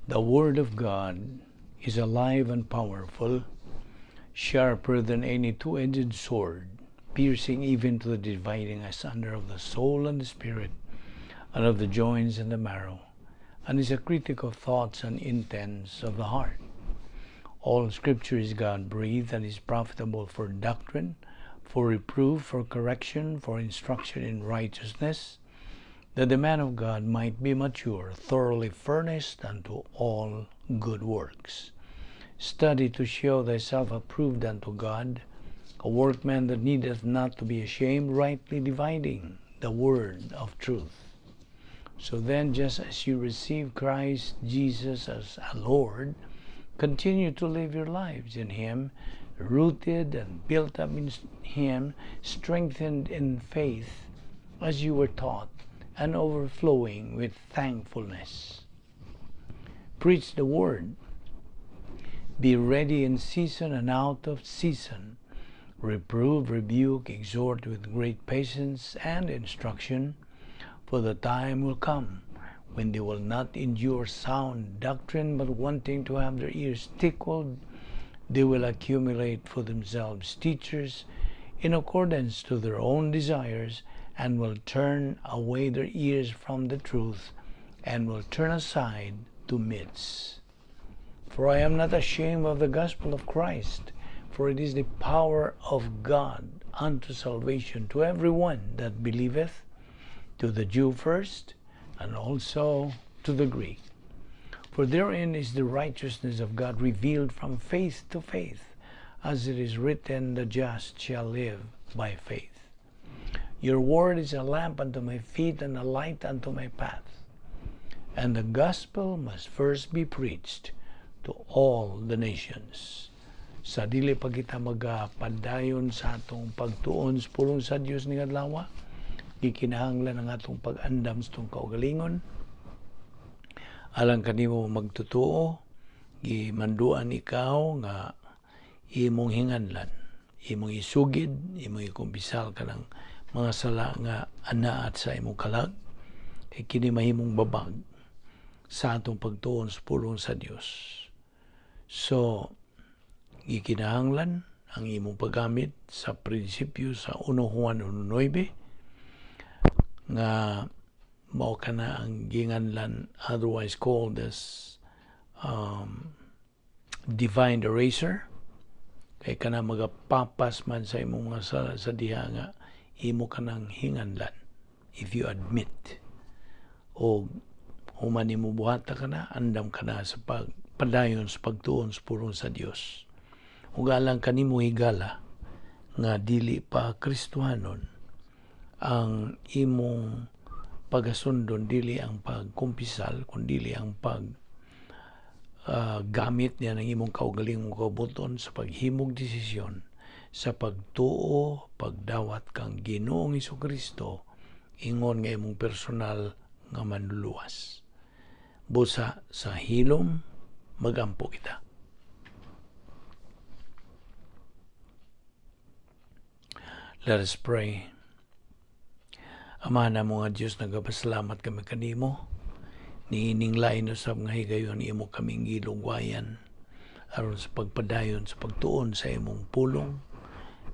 The Word of God is alive and powerful, sharper than any two-edged sword, piercing even to the dividing asunder of the soul and the spirit, and of the joints and the marrow, and is a critic of thoughts and intents of the heart. All Scripture is God-breathed and is profitable for doctrine, for reproof, for correction, for instruction in righteousness, that the man of God might be mature, thoroughly furnished unto all good works. Study to show thyself approved unto God, a workman that needeth not to be ashamed, rightly dividing the word of truth. So then, just as you receive Christ Jesus as a Lord, continue to live your lives in Him, rooted and built up in Him, strengthened in faith as you were taught, and overflowing with thankfulness. Preach the word. Be ready in season and out of season. Reprove, rebuke, exhort with great patience and instruction, for the time will come when they will not endure sound doctrine, but wanting to have their ears tickled, they will accumulate for themselves teachers in accordance to their own desires, and will turn away their ears from the truth, and will turn aside to myths. For I am not ashamed of the gospel of Christ, for it is the power of God unto salvation to every one that believeth, to the Jew first, and also to the Greek. For therein is the righteousness of God revealed from faith to faith, as it is written, the just shall live by faith. Your word is a lamp unto my feet and a light unto my path. And the gospel must first be preached to all the nations. Sa dili pa kita magapadayon sa atong pagtuon sa pulong sa Dios ning adlaw, gikinahanglan ang atong pag-andam sa atong kaugalingon. Alang kanimo magtotoo, gimanduan ikaw nga imong hinganlan, imong isugid, imong ikumpisal kanang mga sala nga anaat sa imong kalag, kay kini mahimong babag sa atong pagtuon sa pulong sa Dios. So, gikinahanglan ang imong paggamit sa prinsipyo sa 1 Juan 1:9 nga mao kana ang ginganlan, otherwise called as divine eraser, kay kana magapapas man sa imong mga sala sa diha nga imo kanang hinganlan if you admit, o human nimo buhata kana, andam kana sa pagpadayon sa pagtuon sa pulong sa Dios. Ug alang kanimo higala nga dili pa Kristohanon, ang imong pagasundon dili ang pagkumpisal, kundi ang pag gamit niya ng imong kaugalingong kaubuton sa paghimog desisyon sa pagtuo, pagdawat kang Ginoong Hesukristo ingon nga imong personal nga manluluwas. Busa sa hilom, magampo kita. Let us pray. Ama namo nga Dios, nagapasalamat kami kanimo niining lain usab nga higayon imo kaming gilugwayan aron sa pagpadayon sa pagtuon sa imong pulong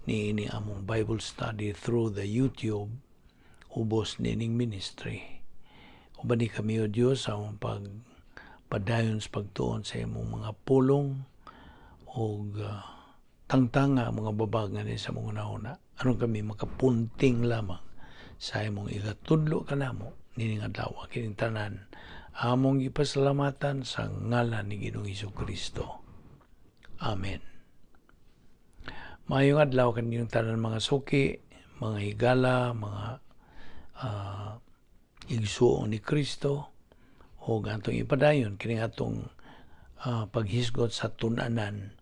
niini among Bible study through the YouTube ubos nining ministry. Uban ni kami, o Dios, sa among pagpadayon sa pagtuon sa imong mga pulong og tangtanga mga babag nga ni sa mga una-una aron kami makapunting lamang sa imong igatudlo kanamo nining adlaw. Kining tanan among gipasalamatan sa ngalan ni Ginoong Hesukristo. Amen. Maayong adlaw kaninyong tanan, mga suki, mga higala, mga igsuon ni Kristo, o atong ipadayon kining atong paghisgot sa tun-anan,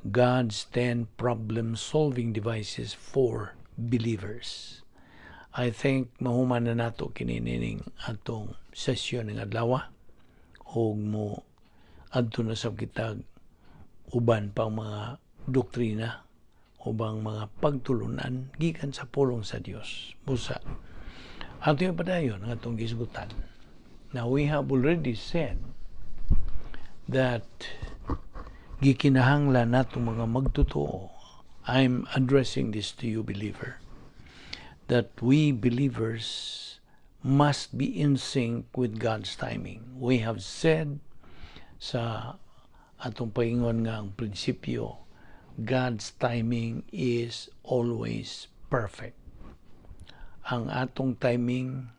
God's 10 problem-solving devices for believers. I think mahuman na nato kini nining atong sesyon ng adlaw og mo adto na sab kitag uban pang mga doktrina, ubang mga pagtulunan gikan sa pulong sa Dios. Busa ato yung padayon ang atong gisgutan. Now, we have already said That gikinahanglan nato mga magtotoo, I'm addressing this to you, believer, that we believers must be in sync with God's timing. We have said sa atong paingon nga ang prinsipyo, God's timing is always perfect. Ang atong timing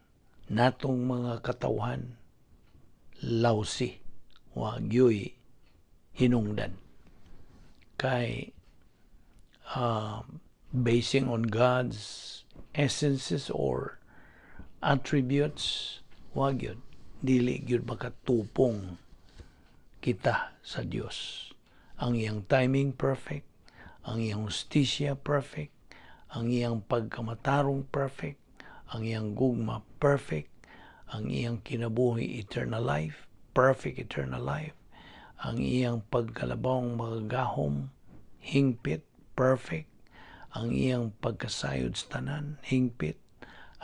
natong mga katawhan, lousy, wa gyoy hinungdan kay basing on God's essences or attributes, wa gyud, dili gyud makatupong kita sa Dios. Ang iyang timing perfect, ang iyang hustisya perfect, ang iyang pagkamatarong perfect, ang iyang gugma perfect, ang iyang kinabuhi eternal life, perfect eternal life, ang iyang pagkalabawng makagagahom hingpit, perfect, ang iyang pagkasayod sa tanan hingpit,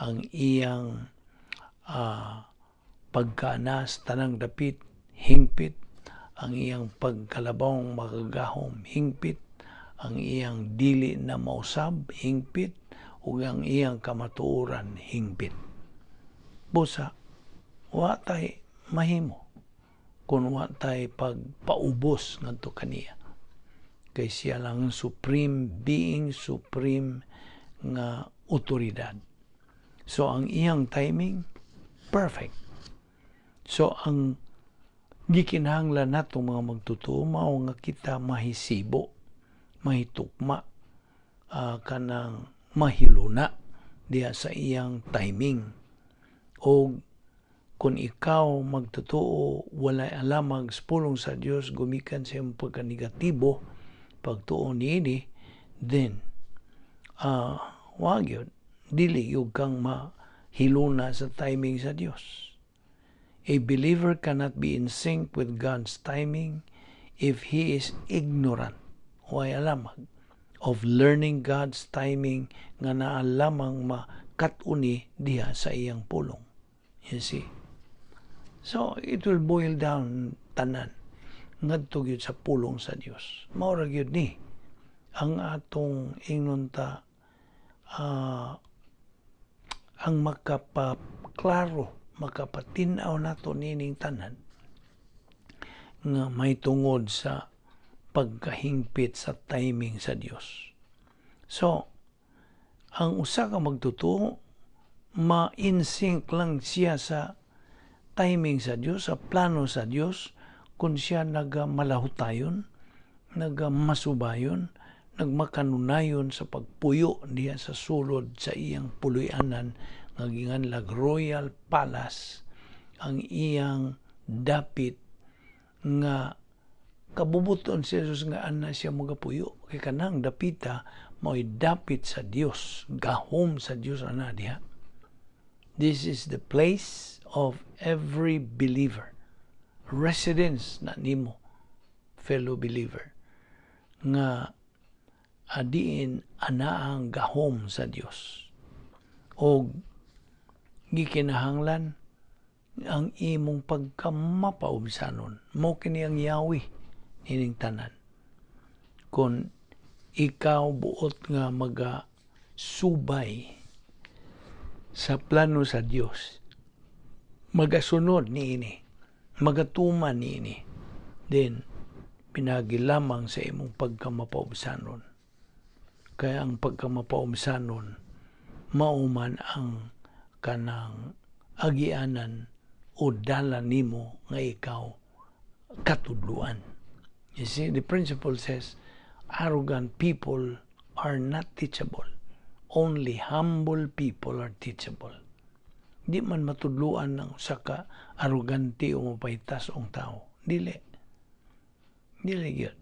ang iyang pagkaanas tanang dapit hingpit, ang iyang pagkalabawng makagagahom hingpit, ang iyang dili na mausab hingpit, ug ang iyang kamatuoran hingpit. Busa wa tay mahimo kung wa tay pagpaubos ngadto kaniya kay siya lang ang supreme being, supreme nga otoridad. So ang iyang timing perfect. So ang gikinahanglan nato mga magtotoo mao nga kita mahisibo, mahitukma, kanang mahiluna diha sa iyang timing. O kung ikaw magtotoo walay alamag sa pulong sa Dios gumikan sa iyong pagkanegatibo pagtuo niini, then wa gyud, dili gyud kang mahiluna sa timing sa Dios. A believer cannot be in sync with God's timing if he is ignorant, way alamag, of learning God's timing nga naa lamang makat-uni diha sa iyang pulong. You see? So, it will boil down tanan ngadto gyud sa pulong sa Dios. Mao ra gyud ni ang atong ingnon ta ang makapaklaro, makapatin-aw nato nining tanan nga may tungod sa pagkahingpit sa timing sa Dios. So, ang usa ka magtotoo, ma-in sync lang siya sa timing sa Dios, sa plano sa Dios, kung siya nagamalahutayon, nagamasubayon, nagmakanunayon sa pagpuyo diha sa sulod sa iyang puloy-anan nga ginganlag Royal Palace, ang iyang dapit nga kabubuton si Jesus nga ana siya magapuyo kay kanang dapita mao'y dapit sa Dios, gahom sa Dios ana diha. This is the place of every believer, residence na nimo, fellow believer, nga adiin ana ang gahom sa Dios og gikinahanglan ang imong pagkamapaubsanon. Mo kini ang yawi ining tanan kung ikaw buot nga maga subay sa plano sa Dios, magasunod niini, magatuman niini, then pinagi lamang sa imong pagkamapaubsanon, kaya ang pagkamapaubsanon mauman ang kanang agianan o dala nimo nga ikaw katudluan. You see, the principle says, arrogant people are not teachable. Only humble people are teachable. Di man matudluan ng usa ka arrogante o mapaytas ang tao. Dili. Dili gyud.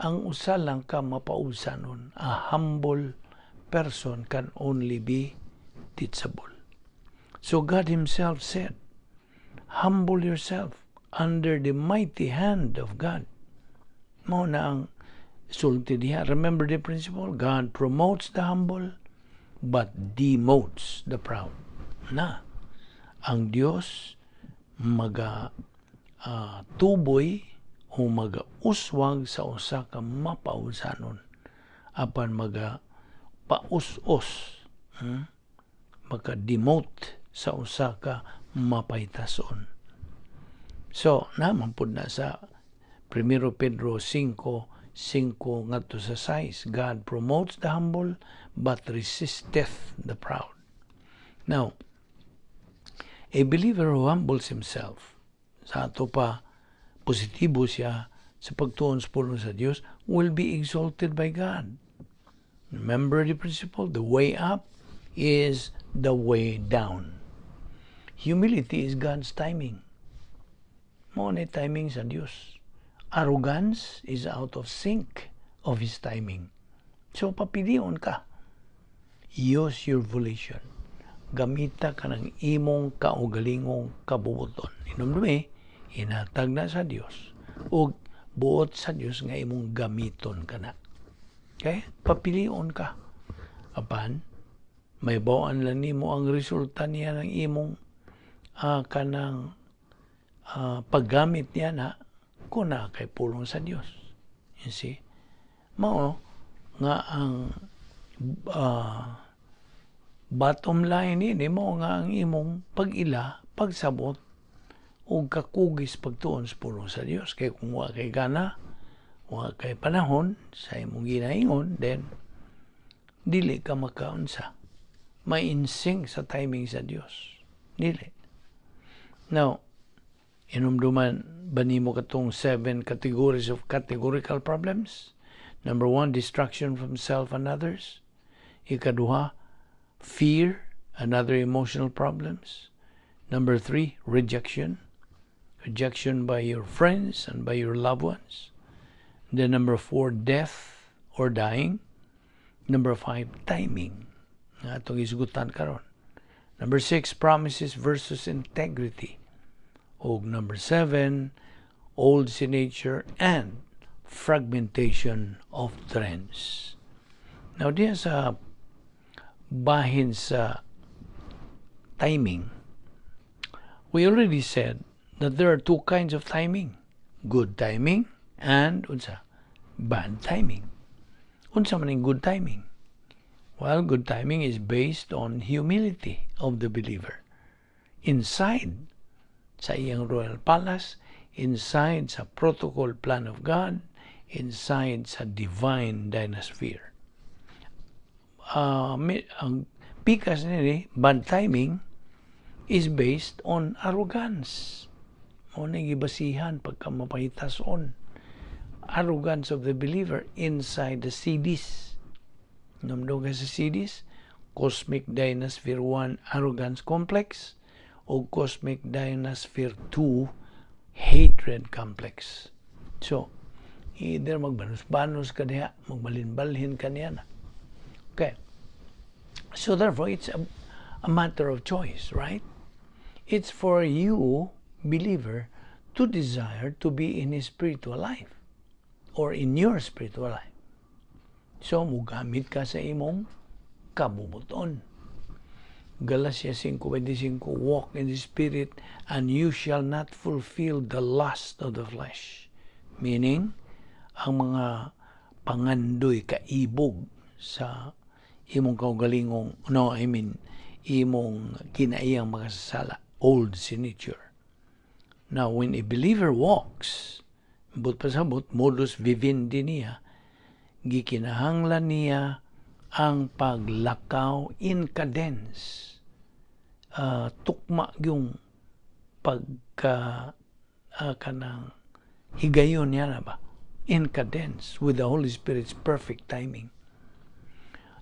Ang usa lang ka mapaubsanon, a humble person can only be teachable. So God Himself said, "Humble yourself under the mighty hand of God." Mao na ang sulti diha. Remember the principle, God promotes the humble but demotes the proud. Na, ang Dios maga tuboy o magauswag sa usa ka mapausanon, apan maga paus-os, Maka-demote sa usa ka mapaytason. So, naman pud na sa 1 Pedro 5:5 ngadto sa 6, "God promotes the humble but resisteth the proud." Now, a believer who humbles himself, sa ato pa positibo siya sa pagtuon sa pulong sa Dios, will be exalted by God. Remember the principle, the way up is the way down. Humility is God's timing. Mao na timing sa Dios. Arrogance is out of sync of His timing. So, papilion ka. Use your volition. Gamita ka ng imong kaugalingong kabubuton. Hinumdumi, hinatag na sa Dios. O buot sa Dios nga imong gamiton ka na. Okay? Papilion ka. Apan, may bawaan lang nimo ang resulta niya ng imong kanang paggamit niya na kung na kay pulong sa Dios. You see? Mao nga ang bottom line ini mo nga ang imong pag-ila, pagsabot ug kakugis pagtuon sa pulong sa Dios. Kay kung wa kay gana, wa kay panahon sa imong ginaingon, then dili ka makaunsa. May in sync sa timing sa Dios. Dili. Now, inumduman ba nimo katong seven categories of categorical problems? Number one, distraction from self and others. Ikaduha, fear and other emotional problems. Number three, rejection. Rejection by your friends and by your loved ones. Then number four, death or dying. Number five, timing. Nga atong isgutan karon. Number six, promises versus integrity. Og number seven, old sin nature and fragmentation of trends. Now, diya sa bahin sa timing, we already said that there are two kinds of timing: good timing and unsa? Bad timing. Unsa man ang good timing? Well, good timing is based on humility of the believer. Inside sa iyang royal palace, inside sa protocol plan of God, inside sa divine dynasphere. Ang pikas nini, bad timing, is based on arrogance. Mao na gibasihan pagka mapahitason. Arrogance of the believer inside the CDs. Namdo ka sa CDs? Cosmic Dynasphere 1 Arrogance Complex o Cosmic Dynasphere 2 Hatred Complex. So, either magbanos-banos ka diha, magbalin-balhin ka niya na. Okay. So therefore, it's a matter of choice, right? It's for you, believer, to desire to be in his spiritual life or in your spiritual life. So, mugamit ka sa imong kabubuton. Galatia 5:25, "Walk in the Spirit and you shall not fulfill the lust of the flesh." Meaning, ang mga pangandoy kaibog sa imong kaugalingong, no, I mean, imong kinaiyang makasasala, old sin nature. Now, when a believer walks, but pasabot, modus vivendi niya, gikinahanglan niya ang paglakaw in cadence. Tukma yung pagka kanang higayon niya na ba? In cadence with the Holy Spirit's perfect timing.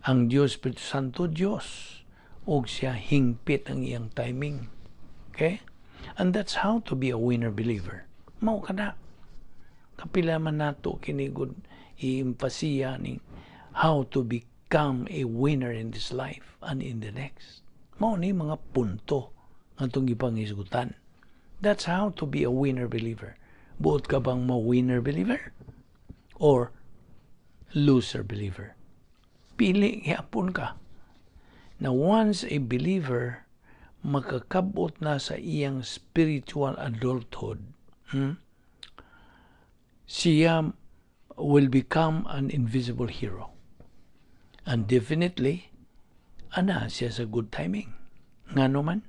Ang Diyos Espiritu Santo, Diyos, ug siya hingpit ang iyang timing. Okay? And that's how to be a winner believer. Mao ka na. Kapila man nato kinigod i-empasiya ni how to become a winner in this life and in the next. Mao ni mga punto nga itong gipangisgutan. That's how to be a winner believer. Buot ka bang ma-winner believer? Or loser believer? Pili gyapon ka. Now, once a believer makakabot na sa iyang spiritual adulthood, Siya will become an invisible hero. And definitely, ana siya sa good timing. Ngano man,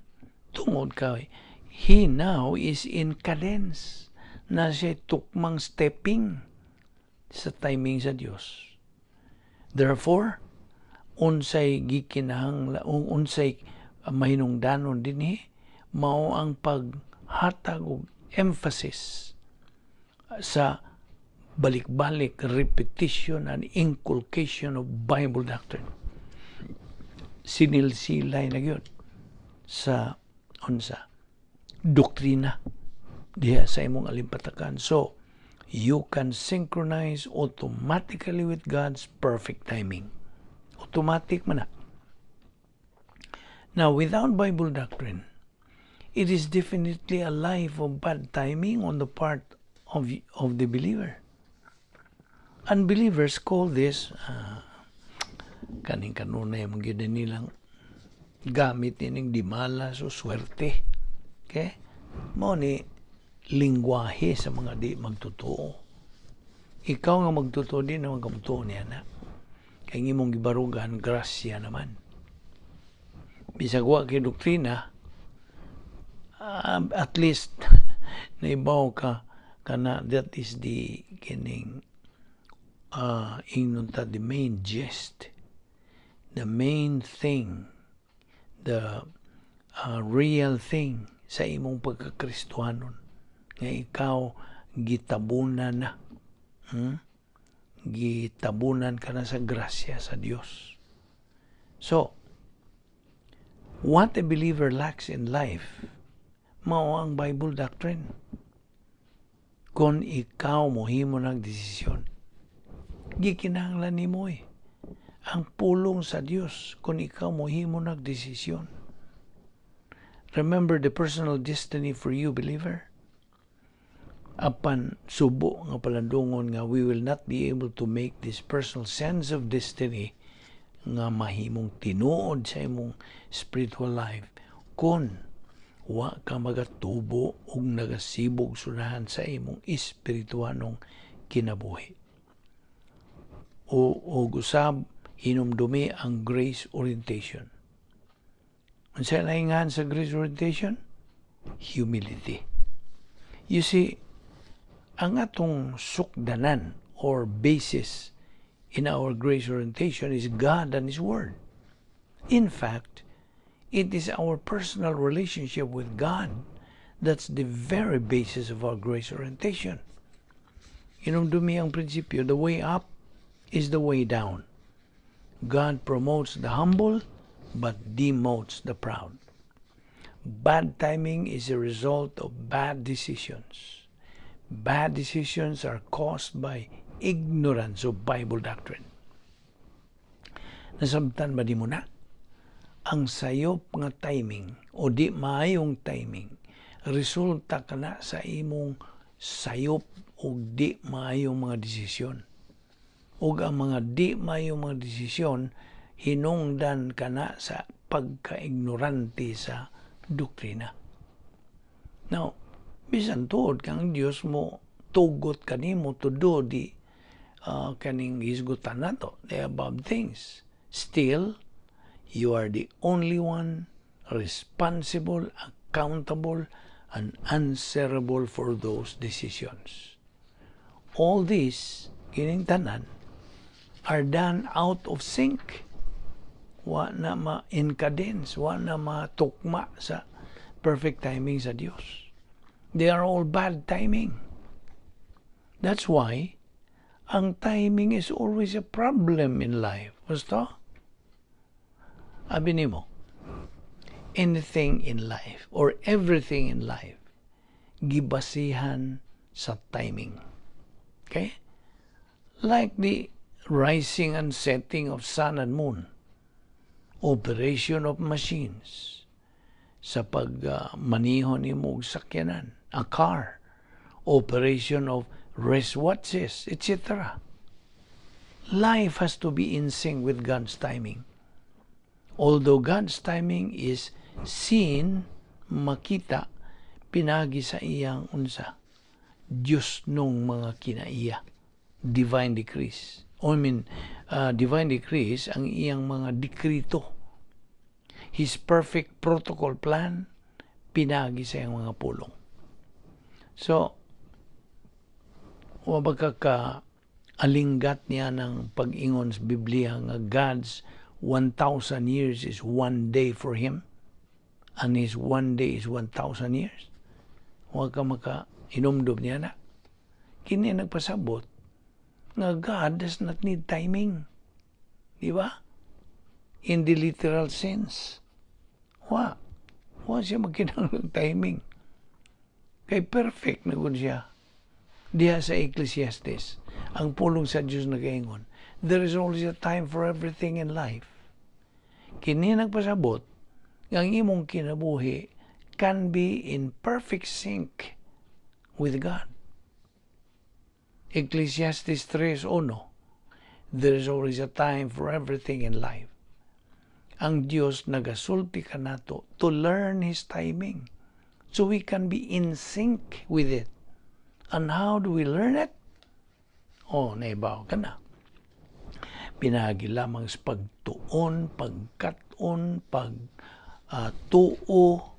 tungod kay he now is in cadence na siya tukmang stepping sa timing sa Dios. Therefore, unsay gikinahanglan, unsay mahinungdanon dinhi, mao ang paghatag og emphasis sa balik-balik, repetition and inculcation of Bible doctrine. Sinilsilay na gyud sa unsa doktrina diha sa imong alimpatakan. So, you can synchronize automatically with God's perfect timing. Automatic man na. Now, without Bible doctrine, it is definitely a life of bad timing on the part of the believer. Unbelievers call this, kaning kanunay man gyud nilang gamit ining dimalas o swerte. Okay? Mao ni lingwahe sa mga di magtotoo. Ikaw nga magtotoo, di naman ka motuo niya na. Kay imong gibarugan, grasya naman. Bisag wa kay doktrina, at least naibaw ka kana that is the kining ingnon ta the main gist, the main thing, the real thing sa imong pagkakristuhanon nga ikaw gitabunan na, Gitabunan ka na sa grasya sa Dios. So what a believer lacks in life mao ang Bible doctrine. Kung ikaw mohimo ng desisyon, gikinahanglan nimo eh ang pulong sa Dios kung ikaw mohimo ng desisyon. Remember the personal destiny for you, believer. Apan subo nga palandungon nga we will not be able to make this personal sense of destiny nga mahimong tinuod sa imong spiritual life kung wa ka magatubo ug nagasibog sunahan sa imong espirituanong kinabuhi. O og usab, hinumdumi ang grace orientation. Unsa laingan sa grace orientation? Humility. You see, ang atong sukdanan or basis in our grace orientation is God and His Word. In fact, it is our personal relationship with God that's the very basis of our grace orientation. Hinumdumi ang prinsipyo, the way up is the way down. God promotes the humble but demotes the proud. Bad timing is a result of bad decisions. Bad decisions are caused by ignorance of Bible doctrine. Nasabtan ba nimo na? Ang sayop nga timing o di maayong timing, resulta kana sa imong sayop o di maayong mga desisyon. Ug ang mga di maayong mga desisyon, hinungdan kana sa pagka-ignorante sa doktrina. Now, bisan tuod kang Dios mo tugot kanimo to do the kaning hisgutan nato, the above things. Still, you are the only one responsible, accountable, and answerable for those decisions. All these, kining tanan, are done out of sync. Wa na ma-in cadence, wa na matukma sa perfect timing sa Dios. They are all bad timing. That's why ang timing is always a problem in life. Basta? Abi nimo, anything in life or everything in life, gibasihan sa timing. Okay? Like the rising and setting of sun and moon, operation of machines, sa pagmaniho uh, nimo og sakyanan, a car, operation of wristwatches, etc. Life has to be in sync with God's timing. Although God's timing is seen, makita, pinagi sa iyang unsa, Diyos nung mga kinaiya. Divine decrees. I mean, divine decrees ang iyang mga dikrito. His perfect protocol plan, pinagi sa iyang mga pulong. So, wa ba ka alinggat niya ng pag-ingon sa Biblia nga God's 1,000 years is one day for Him and His one day is 1,000 years? Wa ka maka inumdum niya na. Kini nagpasabot nga God does not need timing. Di ba? In the literal sense. Wa. Wa siya magkinahanglan timing. Kay perfect na gud siya. Diha sa Ecclesiastes, ang pulong sa Diyos nagaingon, there is always a time for everything in life. Kini nagpasabot nga ang imong kinabuhi can be in perfect sync with God. Ecclesiastes 3.1. There is always a time for everything in life. Ang Diyos nagasulti kanato to learn His timing so we can be in sync with it. And how do we learn it? Oh, naibaw ka na. Pinagi lamang sa pagtuon, pagkat-on, pag tuo,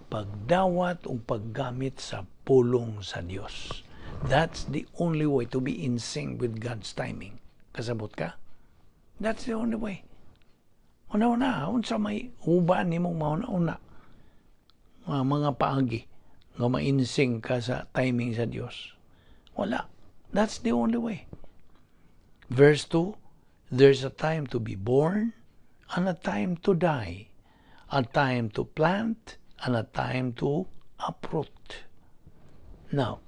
pagdawat o paggamit sa pulong sa Dios. That's the only way to be in sync with God's timing. Kasabot ka? That's the only way. Una-una, unsa may uban nimong mauna-una mga paagi nga ma-in sync ka sa timing sa Dios? Wala. That's the only way. Verse 2, there's a time to be born and a time to die, a time to plant and a time to uproot. Now,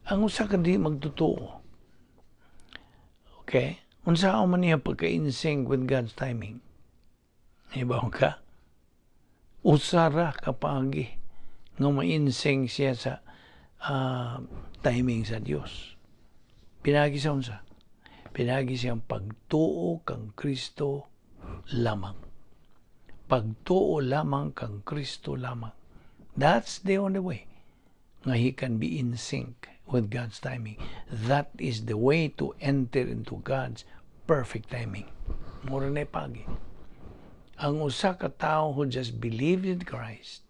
ang usa ka di magtotoo. Okay? Unsa man niya pagka-in sync with God's timing? Ibaw ka? Usa ra ka paagi nga ma-in sync siya sa timing sa Dios. Pinagi sa unsa? Pinagi siyang pagtuo kang Kristo lamang. Pagtuo lamang kang Kristo lamang. That's the only way nga he can be in sync with God's timing. That is the way to enter into God's perfect timing. Mura na pagi. Ang usa ka tawo who just believed in Christ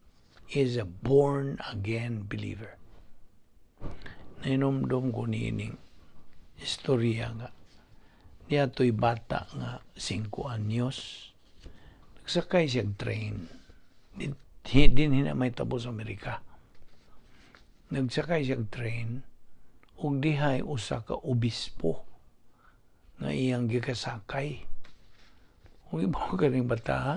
is a born again believer. Nahinumdum ko niining istorya nga niya to'y bata nga 5 anyos. Nagsakay siya train. Din hina may tabo sa Amerika. Nagsakay siya train ug dihay usa ka obispo nga iyang gikasakay. Ug ibaw ka ning bata, ha?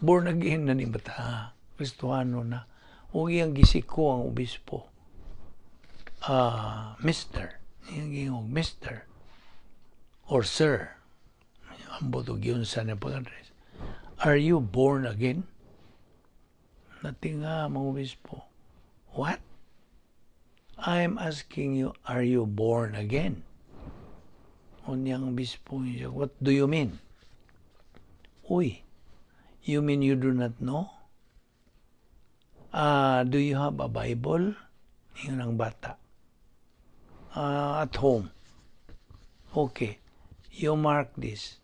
Born again na ning bata, ha? Kristohano na. Ug iyang gisiko ang obispo. Ah, Mister. Iyang giingog, "Mister." Or "Sir." Ambot og yun sa na pag-address. "Are you born again?" Natinga mga obispo. "What? I'm asking you, are you born again?" Unyang obispo niya, "What do you mean?" "Uy, you mean you do not know? Do you have a Bible?" Yun ang bata. "At home." "Okay. You mark this.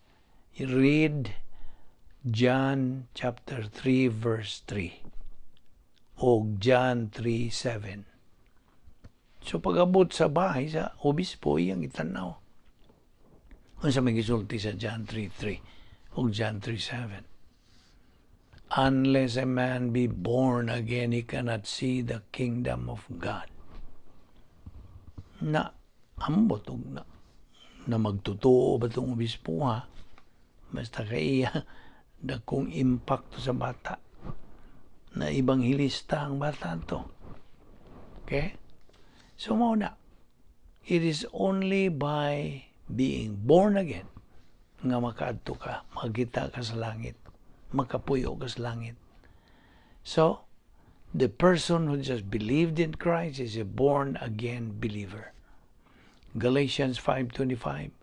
You read John chapter 3 verse 3 o John 3:7." So pag-abot sa bahay sa obispo, iyang itanaw. Unsa may gisulti sa John 3:3 o John 3:7? Unless a man be born again, he cannot see the kingdom of God. Na, ambot og na, na magtotoo ba itong obispo, ha? Basta kay iya, dakong impacto sa bata. Na ibanghilista ang bata to. Okay? So mao na, it is only by being born again nga makaadto ka, makita ka sa langit, makapuyo ka sa langit. So, the person who just believed in Christ is a born again believer. Galatians 5:25.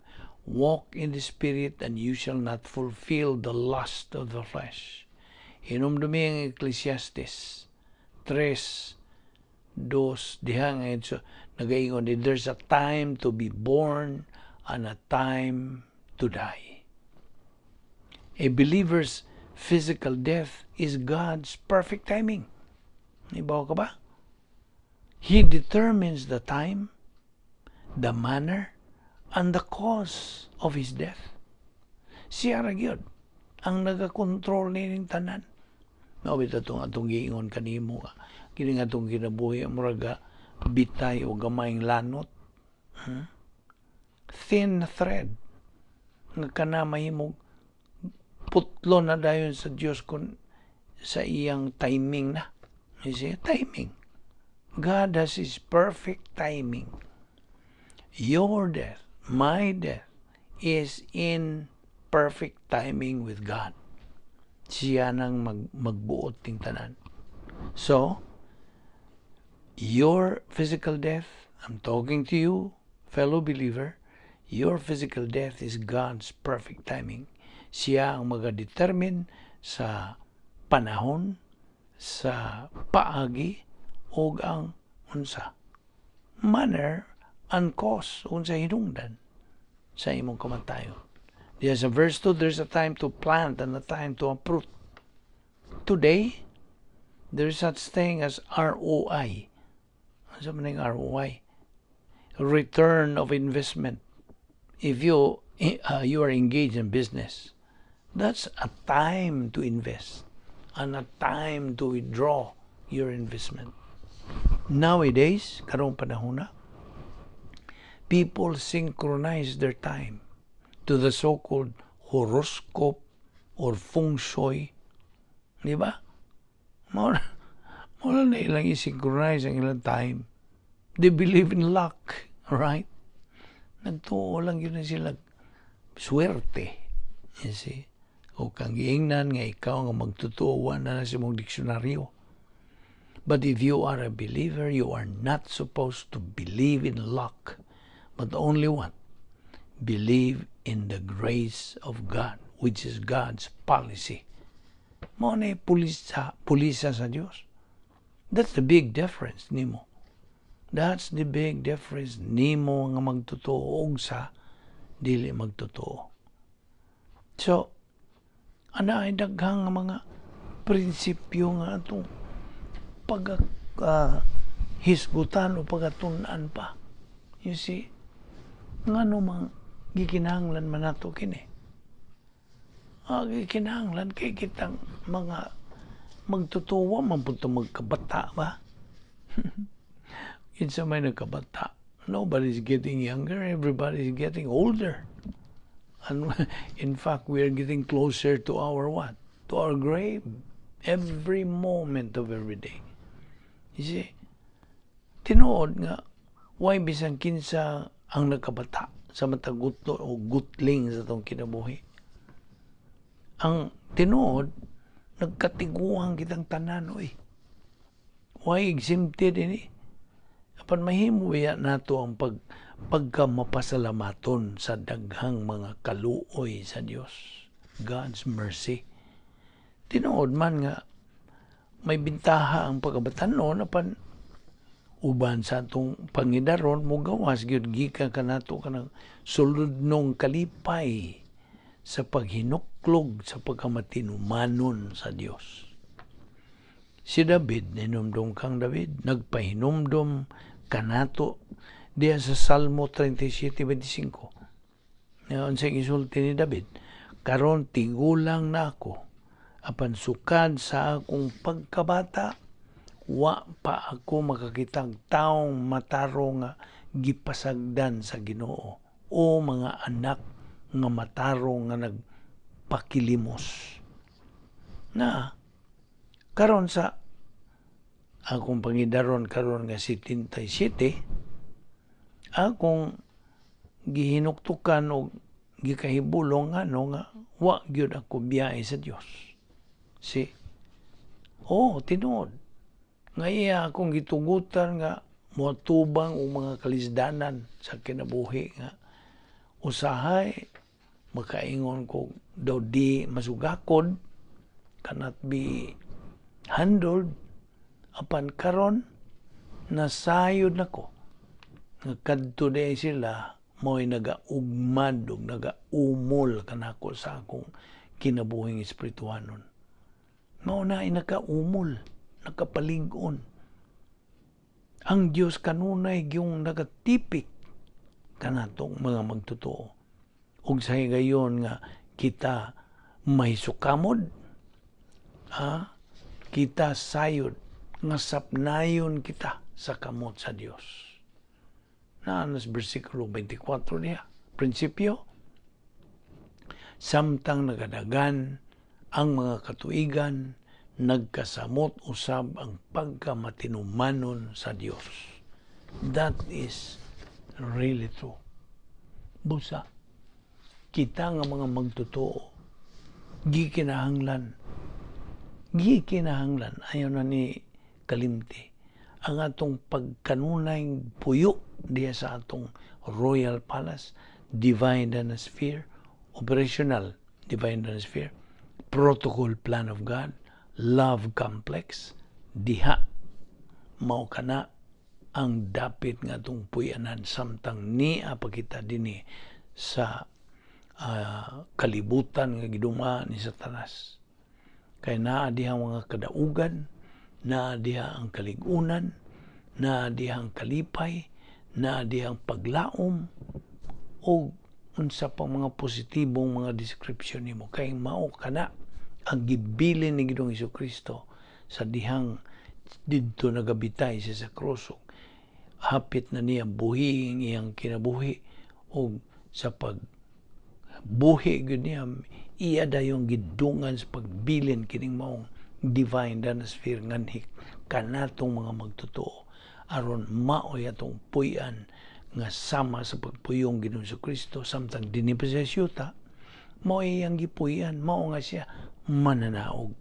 Walk in the Spirit and you shall not fulfill the lust of the flesh. Hinumdumi ang Ecclesiastes 3, 2. dos diha nga so, nagaingon, "There's a time to be born and a time to die." A believer's physical death is God's perfect timing. Ibaw ka ba? He determines the time, the manner, and the cause of his death. Siya ra gyud ang nagakontrol nining tanan. Mao bitaw atong atong giingon kanimo nga kini nga atong kinabuhi murag bitay o gamayng lanot. Thin thread nga kana mahimong putlo na dayon sa Dios kun sa iyang timing na. You see, timing. God has His perfect timing. Your death, my death, is in perfect timing with God. Siya nang magbuot ting tanan. So, your physical death, I'm talking to you, fellow believer, your physical death is God's perfect timing. Siya ang maga-determine sa panahon, sa paagi, ug ang unsa manner and cause, unsa hinungdan sa imong kamatayon. Diya sa verse 2, there's a time to plant and a time to uproot. Today, there's such thing as ROI. Ano man yung ROI? Return of investment. If you are engaged in business, that's a time to invest and a time to withdraw your investment. Nowadays, karong panahon na, people synchronize their time to the so-called horoscope or feng shui. Di ba? Mao na ilang i-synchronize ang ilang time. They believe in luck, right? Nagtuo lang gyud na sila swerte. You see? O kang giingnan nga ikaw nga magtutuo na na sa imong diksyonaryo. But if you are a believer, you are not supposed to believe in luck, but only what? Believe in the grace of God, which is God's policy. Mao na pulisa, pulisa sa Dios. That's the big difference nimo. That's the big difference nimo nga magtotoo og sa dili magtotoo. So, ana ay daghang mga prinsipyo nga atong pag hisgutan o pagatunan pa. You see, ngano mang gikinahanglan man nato kini? Gikinahanglan kay kitang mga magtutuwa man pud magkabata ba? Kinsa may nagkabata? Nobody's getting younger, everybody's getting older. And in fact, we are getting closer to our what? To our grave. Every moment of every day. You see? Tinuod nga, why bisan kinsa ang nagkabata sa matag gutlo o gutling sa atong kinabuhi? Ang tinuod, nagkatiguang kitang tanan, oy. Why exempted ini? Apan mahimo biya nato ang pagka mapasalamaton sa daghang mga kaluoy sa Dios. God's mercy. Tinuod man nga may bintaha ang pagkabatanon, apan uban sa atong pangidaron mogawas gyud gikan kanato kanang suludnong kalipay sa paghinuklog sa pagkamatinumanon sa Dios. Si David, ninumdum kang David, nagpahinumdum kanato diya sa Salmo 37:25. Ngayon sa isulti ni David, "Karon tigulang na ako, apan sukad sa akong pagkabata, wa pa ako makakitag taong matarong nga gipasagdan sa Ginoo o mga anak nga matarong nga nagpakilimos." Na karon sa akong pangidaron karon nga 77, akong gihinuktukan og gikahibulong nga no nga wa gyud ako biyahe sa Dios. Si Oh, tinuod. Nga iya akong gitugutan nga moatubang og mga kalisdanan sa kinabuhi nga usahay makaingon ko daw di masugakod, cannot be handled, apan karon Nasayod nako nga kadto diay sila mo'y nagaugmad ug nagaumol kanako sa akong kinabuhing espirituhanon. Mao na ay nakaumol, nakapalig-on. Ang Dios kanunay gyung nagatipik kanatong mga magtotoo. Ug sa higayon nga kita mahisukamod, ha? Kita sayod nga sapnayon kita sa kamot sa Dios. Naa sa bersikulo 24 niya. Prinsipyo, samtang nagadagan ang mga katuigan, nagkasamot usab ang pagkamatinumanon sa Dios. That is really true. Busa, kita nga mga magtotoo, gikinahanglan, ayaw na ni kalimti, ang atong pagkanunay puyo diya sa atong Royal Palace, Divine Sphere, operational Divine Sphere, protocol plan of God, love complex, diha, mao kana ang dapit nga atong puyanan samtang niya pa kita dinhi sa kalibutan nga giduma ni Satanas. Kay naa diha mga kadaugan, naa diha ang kaligunan, naa diha ang kalipay, naa diha ang paglaom, o unsa pang mga positibong mga description nimo, kay mao kana ang gibilin ni Ginoong Kristo sa dihang didto nagabitay siya sa krus, hapit na niya buhiing iyang kinabuhi, og sa pag buhi gyud niya iya dayong gidungan sa pagbilin kining maong Divine Danasphere nganhi kanatong mga magtotoo, aron maoy atong puy-an nga sama sa pagpuyong Ginoong Kristo samtang dinhi pa siya siyuta. Mao iyang gipuy-an, mao nga siya mananaog.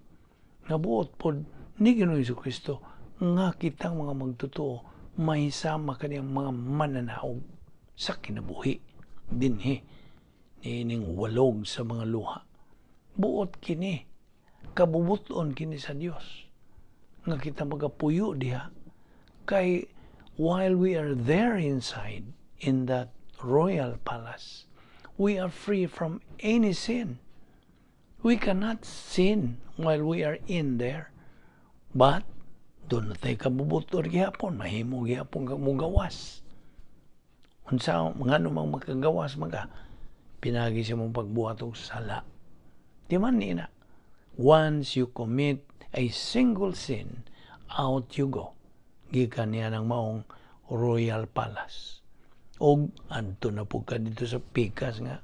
Nabuot pod ni Ginoong Kristo nga kitang mga magtotoo mahisama kaniyang mga mananaog sa kinabuhi dinhi niining walog sa mga luha. Buot kini, kabubuton kini sa Dios nga kita magapuyo diha, kay while we are there inside in that royal palace, we are free from any sin. We cannot sin while we are in there. But doon na tayo kabubuton gihapon, mahimo gihapon kang mugawas. Unsa ngano mang makagawas man ka, pinagi sa mong pagbuhat og sala. Di man ni na. Once you commit a single sin, out you go. Gikan niya ng maong royal palace. Og adto na po ka dito sa pikas nga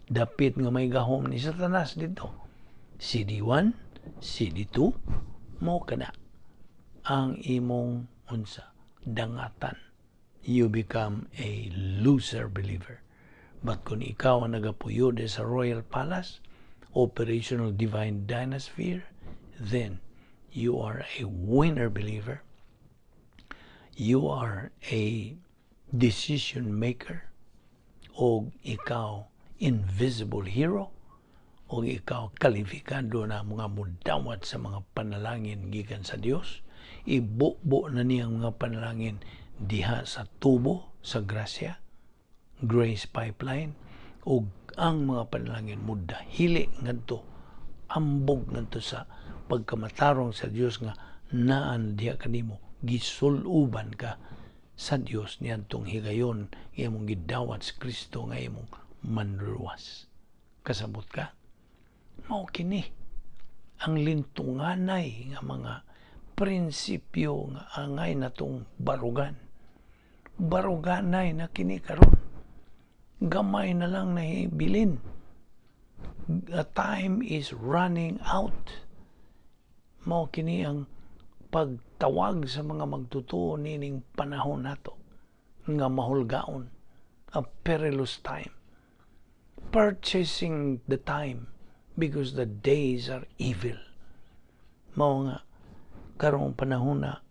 dapit nga may gahom ni Satanas dito. CD1, CD2, mo kana ang imong unsa dangatan. You become a loser believer. But kung ikaw ang nagapuyo sa Royal Palace, operational Divine Dynasphere, then you are a winner believer. You are a decision maker, o ikaw invisible hero, o ikaw kalifikado na mga mudawat sa mga panalangin gikan sa Dios. Ibubo na niyang mga panalangin diha sa tubo sa grasya, grace pipeline, ug ang mga panalangin mudahili ngadto, ambog ngadto sa pagkamatarong sa Dios nga naan diha kanimo, gisuluban ka sa Dios niadtong higayon nga imong gidawat sa Kristo nga imong manluluwas. Kasabot ka? Mao kini ang lintunganay nga mga prinsipyo nga angay natong barugan. Baruganay na kini karon. Gamay na lang nahibilin. The time is running out. Mao kini ang pagtawag sa mga magtotoo nining panahon nato nga mahulgaon, a perilous time. Purchasing the time because the days are evil. Mao nga karong panahon na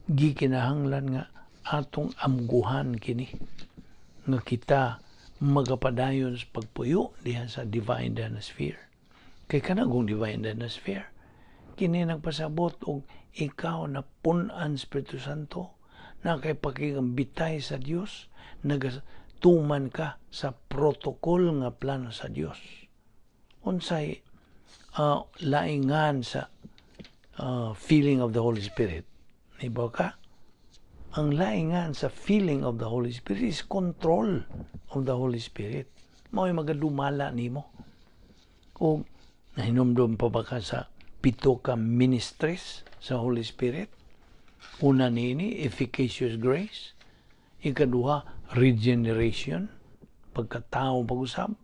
gikinahanglan nga atong amguhan kini nga kita magapadayon sa pagpuyo diha sa Divine Dynasphere. Kay kanagong Divine Dynasphere, Kini nagpasabot og ikaw na punan Espiritu Santo, na kay pakigambitay sa Dios, nagatuman ka sa protocol nga plano sa Dios. Unsay laingan sa feeling of the Holy Spirit? Di ba ka? Ang laingan sa feeling of the Holy Spirit is control of the Holy Spirit. Mao'y magadumala nimo. O nahinumdum pa ba ka sa pito ka ministries sa Holy Spirit? Una niini, efficacious grace. Ikaduha, regeneration, pagkatao pag-usab.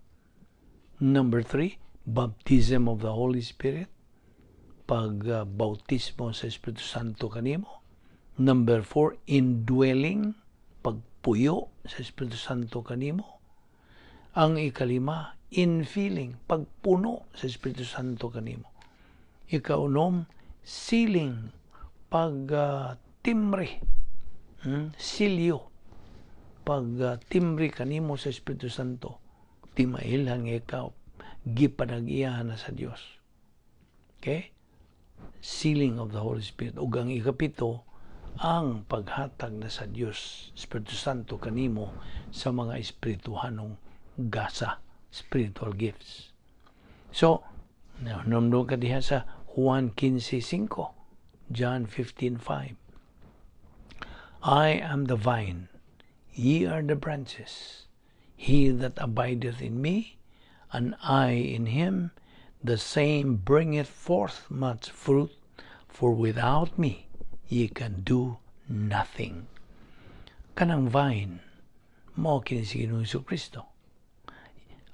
Number three, baptism of the Holy Spirit, pag-bautismo sa Espiritu Santo kanimo. Number four, indwelling, pagpuyo sa Espiritu Santo kanimo. Ang ikalima, infilling, pagpuno sa Espiritu Santo kanimo. Ikaunom, sealing, pag timbre, silyo, pag timbre kanimo sa Espiritu Santo, di mailhan nga ikaw gipanag-iyahan na sa Dios. Okay? Sealing of the Holy Spirit. Ug ang ikapito, ang paghatag na sa Dios Espiritu Santo kanimo sa mga espirituhanong gasa, spiritual gifts. So, nahinumdum ka diha sa Juan 15:5, John 15:5. "I am the vine, ye are the branches. He that abideth in me, and I in him, the same bringeth forth much fruit, for without me ye can do nothing." Kanang vine, mao kini si Ginoong Kristo.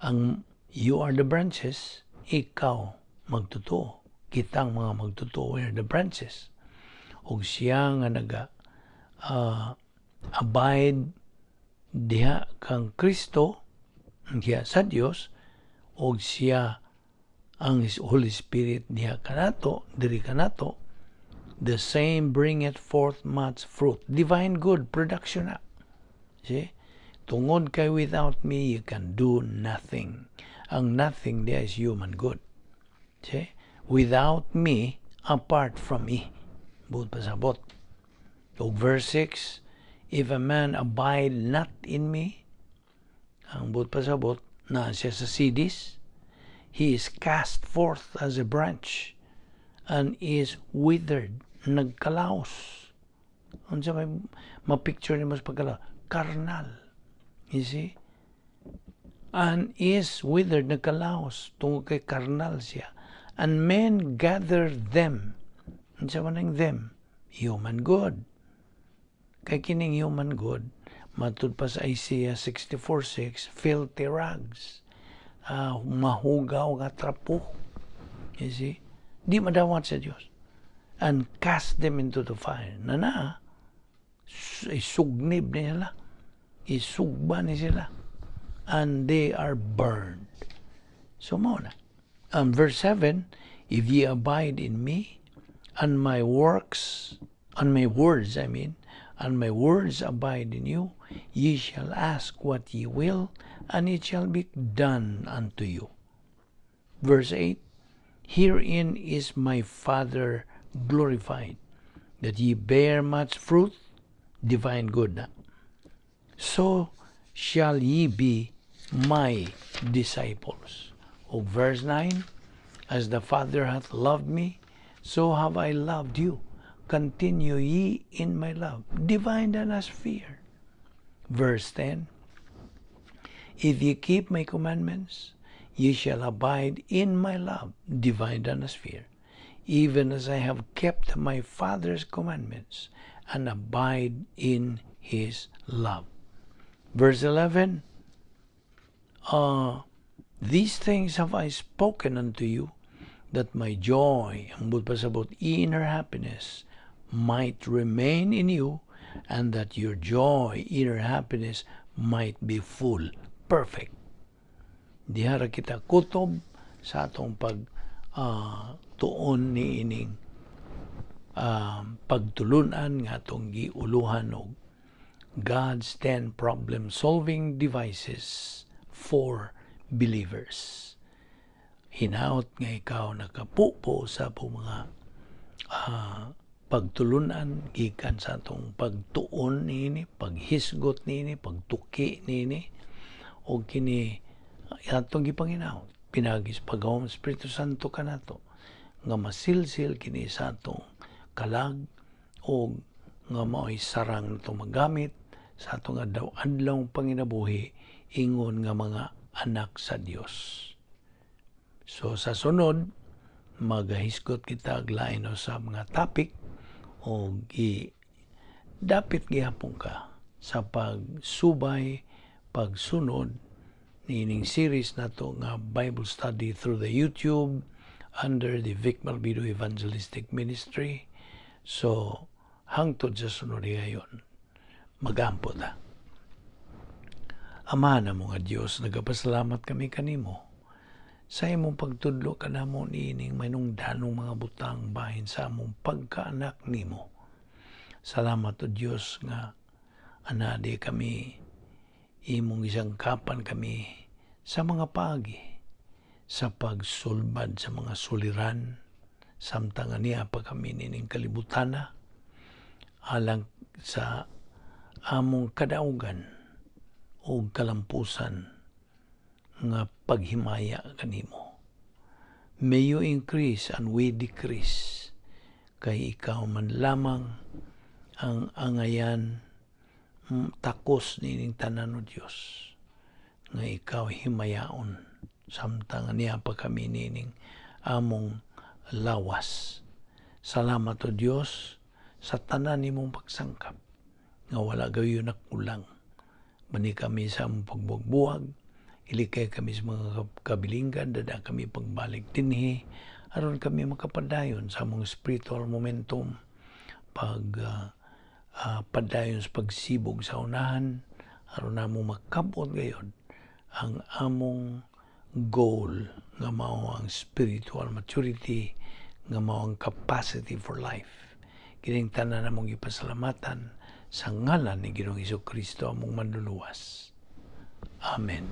Ang you are the branches, ikaw magtotoo. Kitang mga magtotoo, we are the branches. Og siya nga naga abide diha kang Kristo, diha sa Dios, og siya ang Holy Spirit diha kanato, diri kanato, the same bringeth forth much fruit. Divine good production na. See? Tungod kay without me you can do nothing. Ang nothing there is human good. See? Without me, apart from me. Buot pasabot. Og verse 6, "If a man abide not in me," ang buot pasabot, na siya sa sidis, "he is cast forth as a branch and is withered," nagkalaos. Unsa may ma-picture nimo sa pagkalaos? Karnal. You see? And is withered, nagkalaos, tungod kay karnal siya. "And men gather them." Unsa man ang them? Human good. Kay kining human good, matud pa sa Isaiah 64:6, filthy rags. Mahugaw nga trapo. You see? Di madawat sa Dios. "And cast them into the fire." Na na, isugnib ni sila. Isugba ni sila. "And they are burned." So mao na. Verse 7, "If ye abide in me, and my works, and my words, I mean, and my words abide in you, ye shall ask what ye will, and it shall be done unto you." Verse 8, "Herein is my Father glorified, that ye bear much fruit," divine good na. "So shall ye be my disciples." O verse 9, "As the Father hath loved me, so have I loved you. Continue ye in my love." Divine than as fear. Verse 10, "If ye keep my commandments, ye shall abide in my love," divine than as fear, "even as I have kept my Father's commandments and abide in his love." Verse 11, "These things have I spoken unto you, that my joy," ang buot pasabot, inner happiness, "might remain in you, and that your joy, inner happiness, might be full," perfect. Diha ra kita kutob sa atong pag tuon ni ining pagtulunan nga atong giuluhan og God's 10 problem-solving devices for believers. Hinaot nga ikaw nakapupo sa po mga Pagtulunan gikan sa atong pagtuon niini, paghisgot niini, pagtuki niini, o kini atong gipanginahot pinaagi sa paghawom Espiritu Santo kanato nga masilsil kini sa atong kalag o nga mao'y sarang nato magamit sa atong adlaw-adlaw panginabuhi ingon nga mga anak sa Dios. So sa sunod, magahisgot kita og lain sa mga topic o gi dapit gihapon ka sa pagsubay, pagsunod niining series nato nga Bible study through the YouTube under the Vic Malvido Evangelistic Ministry. So, hangtod sa sunod ngayon, magampo ta. Ama namo nga Dios, nagapasalamat kami kanimo sa imong pagtudlo kanamo niining manungdanong mga butang bahin sa among pagkaanak nimo. Salamat, O Dios, nga anadi kami imong gisangkapan kami sa mga paagi sa pagsulbad sa mga suliran samtang ania pa kami nining kalibutana alang sa among kadaugan o kalampusan nga paghimaya kanimo. May you increase and we decrease, kay ikaw man lamang ang angayan takos nining tanan, O Dios, nga ikaw himayaon samtang niya pa kami nining among lawas. Salamat, O Dios, sa tanan nimong pagsangkap nga wala gayon kulang. Bani kami sa among pagbuwag, ilikay kami sa mga kabilinggan, dada kami pagbalik dinhi aron kami makapadayon sa among spiritual momentum, pag padayon sa pagsibog sa unahan aron namo makabot gayon ang among goal nga mao ang spiritual maturity, nga mao ang capacity for life. Kining tanan namong gipasalamatan sa ngalan ni Ginoong Kristo, among Manluluwas. Amen.